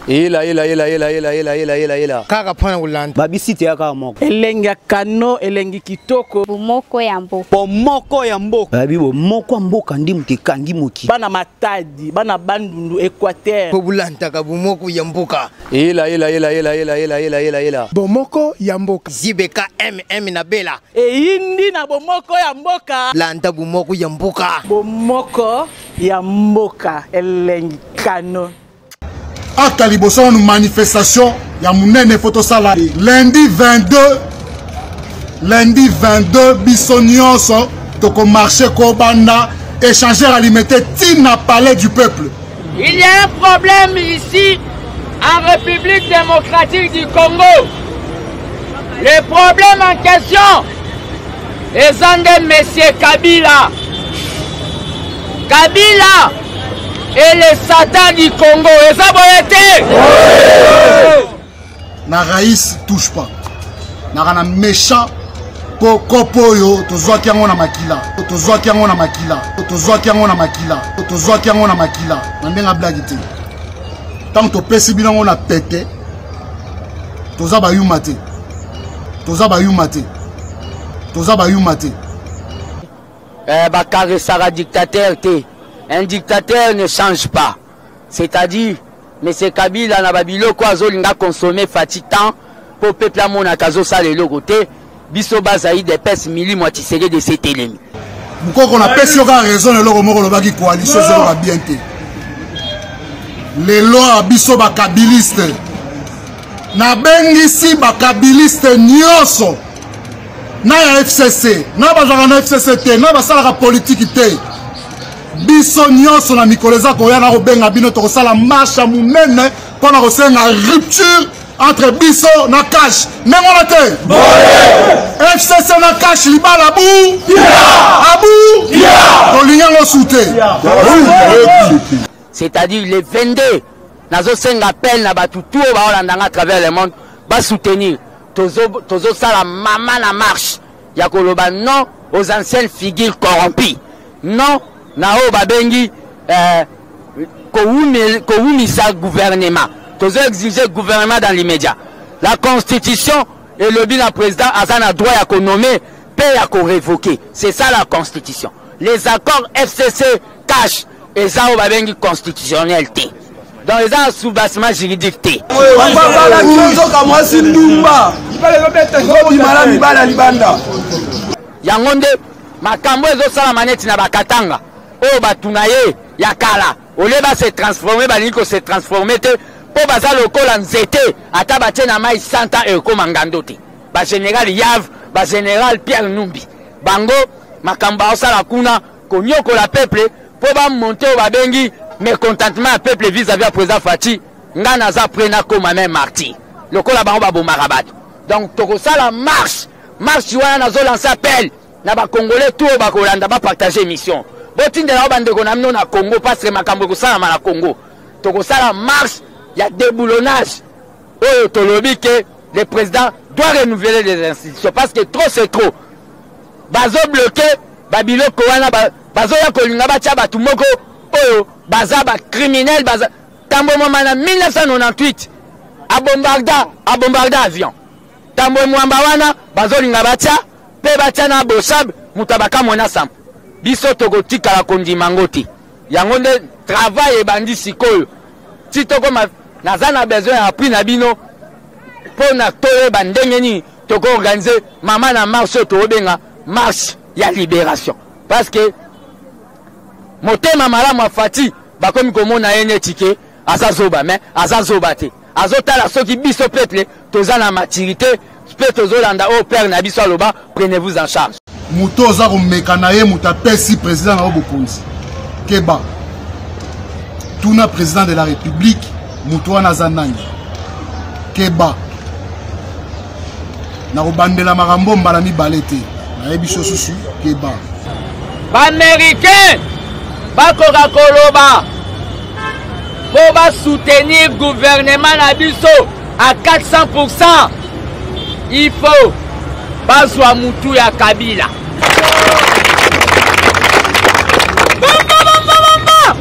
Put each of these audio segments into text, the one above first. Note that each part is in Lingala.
Ela ela ela ela ela ela ela ela ela. Kaka pona kolanda. Babisi te kaka moko. Elengi ya kano, elengi kitoko. Bomoko ya mboka. Bomoko ya mboka. Babi bomoko ya mboka ndi moto ekangi moki. Bana Matadi, bana Bandundu, Equateur. Po bolandaka bomoko ya mboka. Ela ela ela ela ela ela ela ela ela. Bomoko ya mboka. ZBK MM na Bela. Eyindi na bomoko ya mboka. Landa bomoko ya mboka. Bomoko ya mboka elengi kano. Acte ya liboso nanu manifestation ya munene fo tosala lundi 22 lundi 22 biso nyonso tokomarche kobanda échangeur alimete ti na palais du peuple. Il y a un problème ici en République démocratique du Congo. Le problème en question eza nde Monsieur Kabila. Kabila et le Satan du Congo. Eza boye te? Na Raïs touche pas. Naka na méchant po kopo oyo tozwaki yango na makila tozwaki yango na makila tozwaki yango na makila tozwaki yango na makila na ndenge ablagi te ntango topesi bino yango na pete toza bayuma te toza bayuma te toza bayuma te. Eh, ba caressaka dictateur te. Un dictateur ne change pas. C'est-à-dire, Monsieur Kabila na ba biloko azolinga consommer Fatshi temps po peuple amonaka azosala eloko te. Biso baza UDPS milimo ya Tshisekedi esi etelemi. Mukoko napesi yo kaka raison na eloko moko olobaki coalition ezoloba bien te. Lelo ya biso ba kabiliste nabengisi ba kabiliste nyonso na ya FCC na bazalaka na FCC te na basalaka politiki te biso nyonso na mikolo eza koya na kobenga bino tokosala marche ya monene mpo na kosenga rupture entre biso na cash ndenge wana te fcc na cash libala bu abu tolingi yango su te. C'est-à-dire le 22 nazosenga appel na bato tout oyo baolanda nga à travers le monde basoutenir tozosala mama na marche ya koloba non aux anciennes figures corrompues, non na oyo babengi eh, kowumisa gouvernement. Tozo exiger gouvernement dans l'immédiat. La constitution elobi na président aza na droit ya konommer mpe ya korevoquer. C'est ça la constitution. Les accords FCC cash eza oyo babengi constitutionnel te, donc eza na soubassement juridique te. Babalaki ozoka mwasi ndumba obima na mibala libanda. Yango nde makambo ezosalama neti na bakatanga oyo bato na ye ya kala olie ba se transformer, balingi ko se transformer te mpo baza lokola nzete ata batie na mai 100 ans ekoma ngando te. Ba général Yav, ba général Pierre Numbi, bango makambo baosala kuna konyokola peuple mpo bamonte oyo babengi mécontentement ya peuple vis-à-vis ya président Fatshi. Nga naza prêt nakoma même martyr lokola bango babomaka bato. Donc tokosala marche, marche wana nazo lancer appel na ba congolais tout oyo bakolanda ba partager émission, botindela oyo bandeko na bino na Congo parce que makambo ekosalama na Congo. Tokosala marche ya déboulonnage oyo tolobi ke le président doit renouveler les institutions parce que trop c'est trop. Bazo bloquer ba biloko wana, bazoya kolinga batia bato moko oyo baza ba criminel, baza Tambo Mwamba na 1998 abombarda avion. Tambo Mwamba wana bazolinga batia pe batia na Boshab moto abakamwe na sampo. Biso tokotikala kondima ngo te. Yango nde travail ebandi sikoyo. Ti tokoma naza na besoin ya appui na bino mpo na toyeba ndenge nini tokoorganize mama na marche oyo tokobenga marche ya libération, parce que motema malamu ya Fatshi bakomi komona ye neti ke aza zoba, mais aza zoba te. Azotala soki biso peuple toza na maturité mpe tozolanda oyo père na biso aloba, prenez-vous en charge. Moto oza komeka na ye, moto apesi président na yo bokonzi, keba tuna président de la république moto wana aza nani. Keba na kobandela makambo mbala mibale te, nayebi so susu keba. Ba-Américain bakoka koloba mpo basoutenir gouvernement na biso à 400%, il faut bazwa mutu ya Kabila. Bamba, bamba, bamba.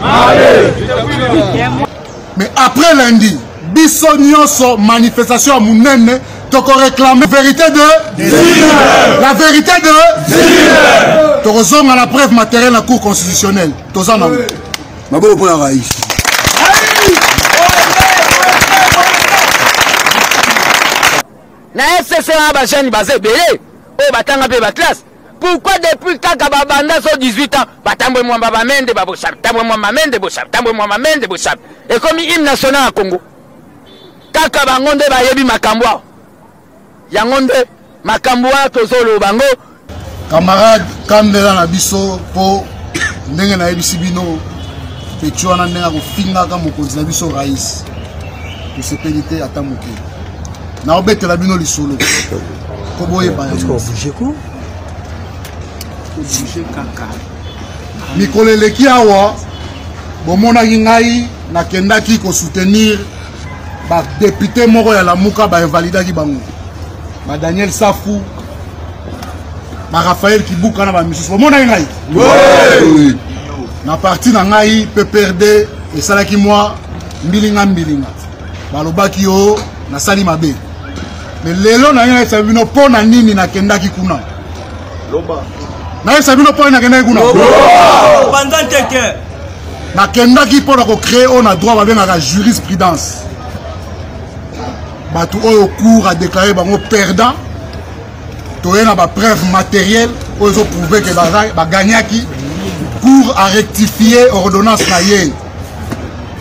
Mais après lundi, Biso nyonso manifestation ya monene tokoreklame vérité de la vérité de tokozonga na preuve matériel na cour constitutionnelle toza nango. Maboko mpo na rais. Na FCC wana ba jeunes baza ebele oyo batanga mpe ba classe. Pourquoi depuis kaka babanda so 18 ans batambwe mwamba bamende babosapi tambwe mwamba mende bosapi tambwe mwamba mende bosapi ekomi hymne national ya Congo? Kaka bango nde bayebi makambo awa, yango nde makambo wana tozoloba yango. Camarade kandela na biso mpo ndenge nayebisi bino peti wana ndenge akofingaka mokonzi na biso rais, tosepeli te ata moke. Naobetela bino lisolo mpo boyeba yango. Mikolo eleki awa bomonaki ngai nakendaki kosoutenir badepute moko ya Lamuka, bainvalidaki bango, ba Daniel Safu, ba Raphaël Kibuka na bamisusu. Bomonaki ngai na parti na ngai PPRD esalaki mwa mbilinga mbilinga, balobaki yo nasali mabe. Me lelo na nayebisa bino mpo na nini nakendaki kuna. Nayebisa bino mpo nini nakendaki kuna. Nakendaki mpo na kocree oyo na droit babengaka jurisprudence. Bato oyo cour a déclaré bango perdant, toye na bapreuve matérielle oyo ezoprouve ke bagagnaki. Cour a rectifié ordonnance na ye.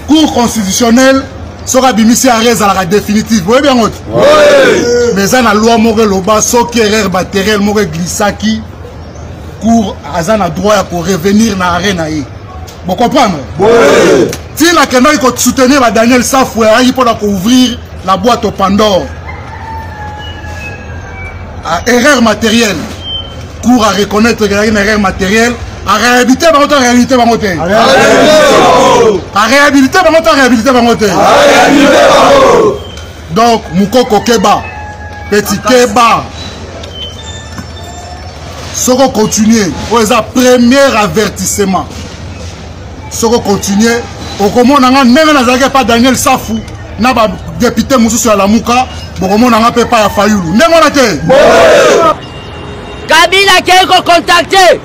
Cour constitutionnelle soki abimisi arrêt ezalaka définitive, boyebi yango te? Mais eza na loi moko eloba soki erreur matérielle moko eglissaki, cour aza na droit ya korevenir na arrêt na ye. Bocomprendre? Ntina akendaki kosoutenir ba Daniel Safu ayaki mpona koouvrir la boîte au Pandore. Erreur matérielle, cour à reconnaître qu'il y a une erreur matérielle, à réhabiliter bango to réhabiliter bango te, à réhabiliter bango to réhabiliter bango te. Donc mukoko keba, petit keba, soko continue oyo eza premier avertissement. Soko continue okomona nga ndenge nazalaki epa Daniel Safu na badepute mosusu ya Lamuka, bokomona nga mpe epai ya Fayulu ndenge wana te. Kabila akei kokontakte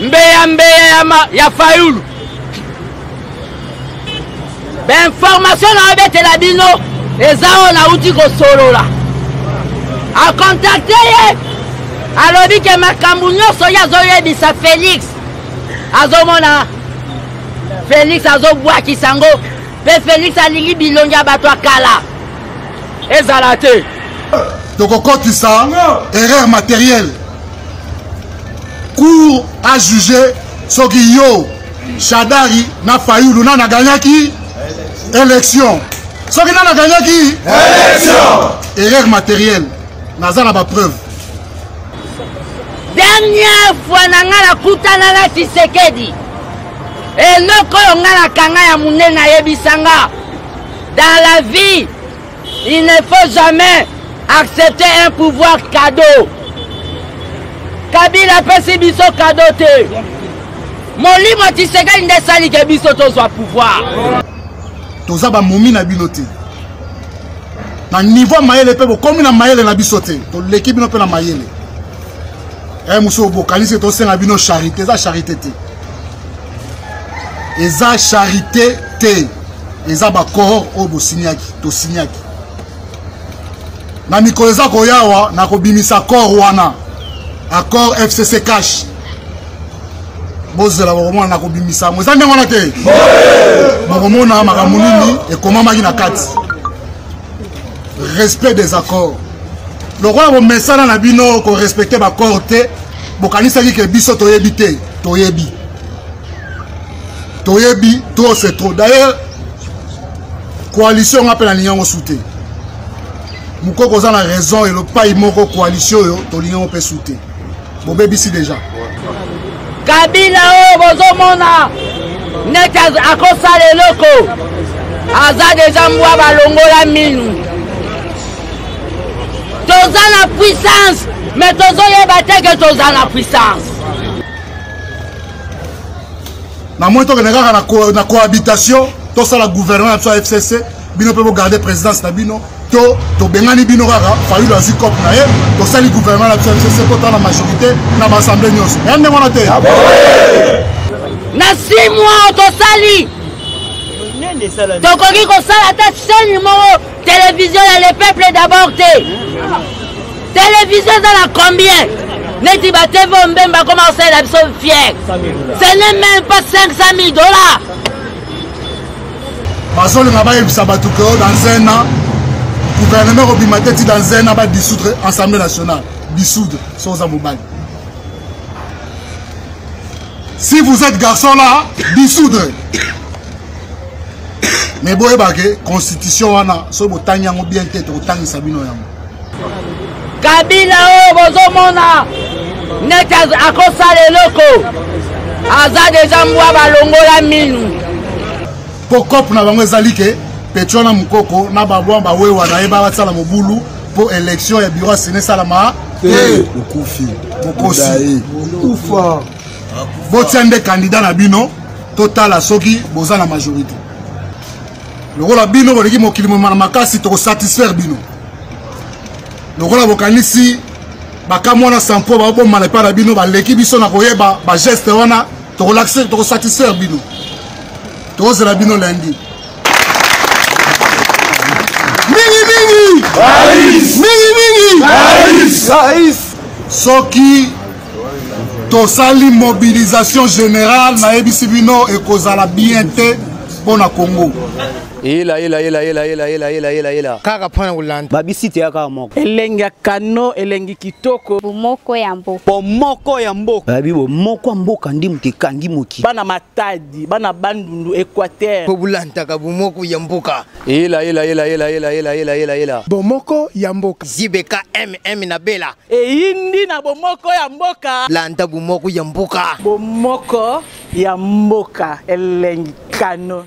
mbeya mbeya ya Fayulu. Bainformation na obetela bino eza oyo nauti kosolola. Akontakte ye, alobi ke makambo nyonso ye azoyebisa Félix, azomona Félix azobwakisa yango, mpe Félix alingi bilongi ya bato ya kala ezala te. Tokokotisa erreur matérielle, cour a jugé soki yo Shadari na Fayulu nani aganyaki élection. Soki nani aganyaki élection, erreur matérielle, naza na bapreuve. Dernière fois na nga nakutana na Tshisekedi, eloko oyo nga nakanga ya monene ayebisa nga, dans la vie il ne faut jamais accepter un pouvoir cadeau. Kabila apesi biso cadeau te. Molimo ya Tshisekedi nde esali ke biso tozwa pouvoir. Toza bamomi na bino te na niveau ya mayele, mpe bokomi na mayele na biso te, toleki bino mpe na mayele. Mosusu bokanisi tosenga bino charité, eza charité te, eza charité te, eza bacor oyo bosignaki, tosignaki. Na mikolo eza koyawa na kobimisa accord wana, accord FCC cash, bozela bokomona na kobimisa yango. Eza ndenge wana te, bokomona makambo nini ekomamaki na kati. Respect des accords, lokola bomesana na bino korespecte baccord te, bokanisaki ke biso toyebi te. Toyebi, toyebi, trop c'est trop. D'ailleurs coalition nga mpe nalingi yango su te. Mokoko oza na raison, elopai moko coalition oyo tolingi yango mpe su te, bobebisi déjà. Kabila oyo bozomona neti akosala eloko, aza deja mbwa balongola minu. Toza na puissance, mais tozoyeba te ke toza na puissance. Na moi tokende kaka na cohabitation. Tosala gouvernement na biso ya FCC, bino mpe bogarde présidence na bino, to tobengani bino kaka. Fayulu azwi cope na ye, tosali gouvernement na biso ya FCC mpo tala majorité na baassemblée nyonso ya ndenge wana te. Na 6 mois tosali, tokoki kosala ata chaîne moko télévision ya Le Peuple d'abord te. Télévision eza na combien? Neti ba TV Mbemba koma kosalela biso fier, ce n'est même pas 500 000 $. Bazolinga bayebisa bato ke dans un an gouvernement ekobima te, ti dans un an badissoudre Assemblée nationale. Dissoudre so oza mobali. Si vous êtes garçon là, dissoudre. Mais boyeba ke constitution wana, soki botangi yango bien te, tokotangisa bino yango. Kabila oyo bozomona neti akosala eloko, aza deja mbwa balongola minu. Mpo cope na bango ezali ke petro na mokoko na babwa bawewa na ye basala mobulu mpo élection ya bureau ya Sénat esalama te. Okufi. Bokosi. Kufa. Botia nde candidat na bino, totala soki boza na majorité. Lokola bino boleki mokili moma na makasi, tokosatisfaire bino. Lokola bokanisi bakamwana sampo baobomana epai na bino, baleki biso na koyeba bageste wana, tokolakisa, tokosatisfaire bino. Tokozela bino lundi mingi mingi mingi mingi. Soki tosali mobilisation générale, nayebisi bino, ekozala bien te mpo na Congo. Ela ela ela ela ela ela ela ela ela. Kaka mpona kolanda. Babisi te ya kaka moko. Elengi ya kano, elengi kitoko. Bomoko ya mboka. Bomoko ya mboka. Babi bomoko ya mboka ndi moto ekangi mokili. Bana Matadi, bana Bandundu, Équateur. Mpo bulandaka bomoko ya mboka. Ela ela ela ela ela ela ela ela ela. Bomoko ya mboka. Zibeka mm na bela. Eyindi na bomoko ya mboka. Landa bomoko ya mboka. Bomoko ya mboka, elengi kano.